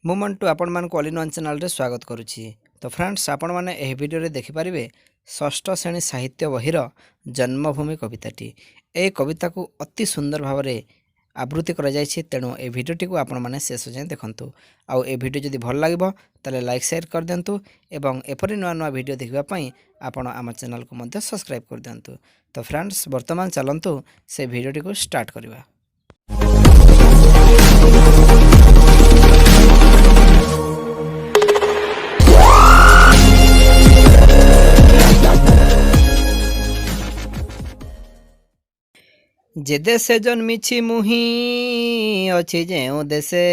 ମୁଁ ମଣ୍ଟୁ, ଆପଣମାନଙ୍କୁ all in one ଚ୍ୟାନେଲରେ ସ୍ୱାଗତ କରୁଛି। ତ ଫ୍ରେଣ୍ଡସ୍, ଆପଣମାନେ ଏହି ଭିଡ଼ିଓରେ ଦେଖିପାରିବେ ଷଷ୍ଠ ଶ୍ରେଣୀ ସାହିତ୍ୟ ବହିର ଜନ୍ମଭୂମି କବିତାଟି। ଏହି କବିତାକୁ ଅତି ସୁନ୍ଦର ଭାବରେ ଆବୃତ୍ତି କରାଯାଇଛି। ତେଣୁ ଏହି ଭିଡ଼ିଓଟିକୁ ଆପଣମାନେ ଶେଷ ଯାଏଁ ଦେଖନ୍ତୁ। ଆଉ ଏ ଭିଡ଼ିଓ ଯଦି ଭଲ ଲାଗିବ, ତାହେଲେ ଲାଇକ୍, ସେୟାର କରିଦିଅନ୍ତୁ ଏବଂ ଏପରି ନୂଆ ନୂଆ ଭିଡ଼ିଓ ଦେଖିବା ପାଇଁ ଆପଣ ଆମ ଚ୍ୟାନେଲକୁ ମଧ୍ୟ ସବସ୍କ୍ରାଇବ୍ କରିଦିଅନ୍ତୁ। ତ ଫ୍ରେଣ୍ଡସ୍, ବର୍ତ୍ତମାନ ଚାଲନ୍ତୁ ସେ ଭିଡ଼ିଓଟିକୁ ଷ୍ଟାର୍ଟ କରିବା। ଯେ ଦେଶେ ଜନ୍ମିଛି ମୁହିଁ, ଅଛି ଯେଉଁ ଦେଶେ,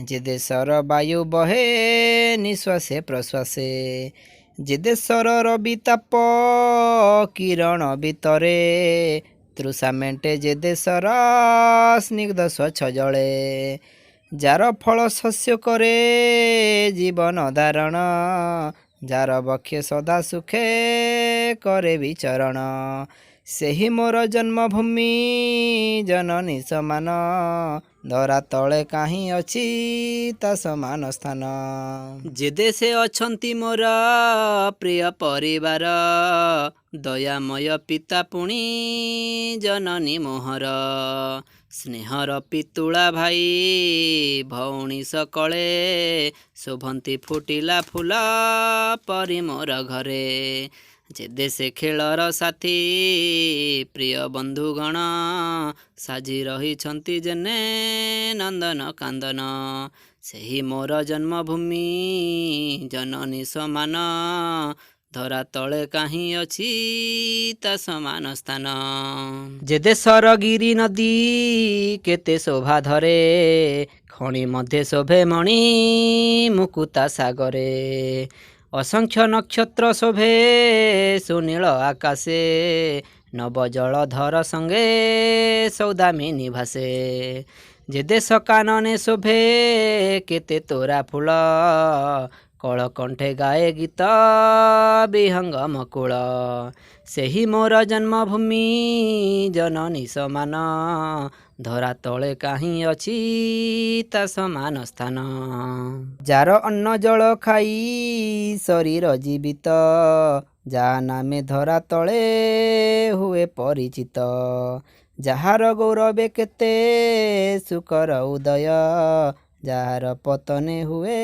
ଯେ ଦେଶର ବାୟୁ ବହେ ନିଶ୍ୱାସେ ପ୍ରଶ୍ୱାସେ, ଯେ ଦେଶର ରବି ତାପ କିରଣ ଭିତରେ ତୃଷା ମେଣ୍ଟେ, ଯେ ଦେଶର ସ୍ନିଗ୍ଧ ସ୍ୱଚ୍ଛ ଜଳେ, ଯାର ଫଳ ଶସ୍ୟ କରେ ଜୀବନ ଧାରଣ, ଯାର ବକ୍ଷେ ସଦା ସୁଖେ କରେ ବିଚରଣ, ସେହି ମୋର ଜନ୍ମଭୂମି ଜନନୀ ସମାନ, ଧରା ତଳେ କାହିଁ ଅଛି ତା ସମାନ ସ୍ଥାନ। ଯେ ଦେଶେ ଅଛନ୍ତି ମୋର ପ୍ରିୟ ପରିବାର, ଦୟାମୟ ପିତା ପୁଣି ଜନନୀ ମୋହର, ସ୍ନେହର ପିତୁଳା ଭାଇ ଭଉଣୀ ସକଳେ ଶୋଭନ୍ତି ଫୁଟିଲା ଫୁଲ ପରି ମୋର ଘରେ, ଯେ ଦେଶେ ଖେଳର ସାଥୀ ପ୍ରିୟ ବନ୍ଧୁଗଣ ସାଜି ରହିଛନ୍ତି ଯେନେ ନନ୍ଦନ କାନ୍ଦନ, ସେହି ମୋର ଜନ୍ମଭୂମି ଜନନୀ ସମାନ, ଧରା ତଳେ କାହିଁ ଅଛି ତା ସମାନ ସ୍ଥାନ। ଯେ ଦେଶର ଗିରି ନଦୀ କେତେ ଶୋଭା ଧରେ, ଖଣି ମଧ୍ୟେ ଶୋଭେ ମଣି ମୁକୁତା ସାଗରେ, ଅସଂଖ୍ୟ ନକ୍ଷତ୍ର ଶୋଭେ ସୁନୀଳ ଆକାଶେ, ନବ ଜଳଧର ସଙ୍ଗେ ସୌଦାମିନୀ ଭାସେ, ଯେ ଦେଶ କାନନେ ଶୋଭେ କେତେ ତୋରା ଫୁଲ, କଳକଣ୍ଠେ ଗାଏ ଗୀତ ବିହଙ୍ଗମ କୂଳ, ସେହି ମୋର ଜନ୍ମଭୂମି ଜନନୀ ସମାନ, ଧରା ତଳେ କାହିଁ ଅଛି ତା ସମାନ ସ୍ଥାନ। ଯାର ଅନ୍ନ ଜଳ ଖାଇ ଶରୀର ଜୀବିତ, ଯା ନାମେ ଧରା ତଳେ ହୁଏ ପରିଚିତ, ଯାହାର ଗୌରବେ କେତେ ସୁଖର ଉଦୟ, ଯାହାର ପତନେ ହୁଏ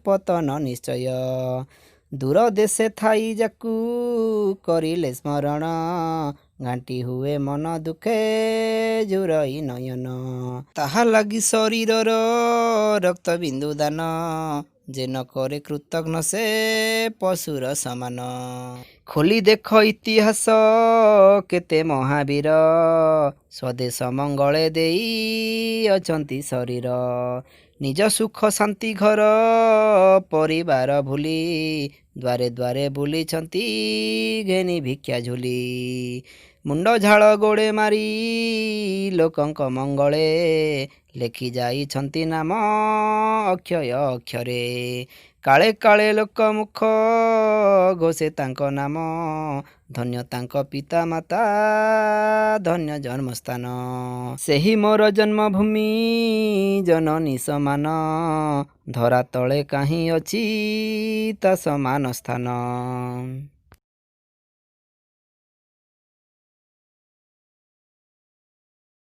ପତନ ନିଶ୍ଚୟ, ଦୂର ଦେଶେ ଥାଇ ଯାକୁ କରିଲେ ସ୍ମରଣ, ଘାଣ୍ଟି ହୁଏ ମନ ଦୁଃଖେ ଝୁରଇ ନୟନ, ତାହା ଲାଗି ଶରୀରର ରକ୍ତ ବିନ୍ଦୁ ଦାନ, ଯେ ନ କରେ କୃତଘ୍ନ ସେ ପଶୁର ସମାନ। ଖୋଲି ଦେଖ ଇତିହାସ କେତେ ମହାବୀର ସ୍ୱଦେଶ ମଙ୍ଗଳେ ଦେଇ ଅଛନ୍ତି ଶରୀର, ନିଜ ସୁଖ ଶାନ୍ତି ଘର ପରିବାର ଭୁଲି ଦ୍ୱାରେ ଦ୍ୱାରେ ବୁଲିଛନ୍ତି ଘେନି ଭିକ୍ଷା ଝୁଲି, ମୁଣ୍ଡ ଝାଳ ଗୋଡ଼େ ମାରି ଲୋକଙ୍କ ମଙ୍ଗଳେ ଲେଖି ଯାଇଛନ୍ତି ନାମ ଅକ୍ଷୟ ଅକ୍ଷରେ, କାଳେ କାଳେ ଲୋକ ମୁଖ ଘୋଷେ ତାଙ୍କ ନାମ, ଧନ୍ୟ ତାଙ୍କ ପିତା ମାତା ଧନ୍ୟ ଜନ୍ମସ୍ଥାନ। ସେହି ମୋର ଜନ୍ମଭୂମି ଜନନୀ ସମାନ, ଧରା ତଳେ କାହିଁ ଅଛି ତା ସମାନ ସ୍ଥାନ।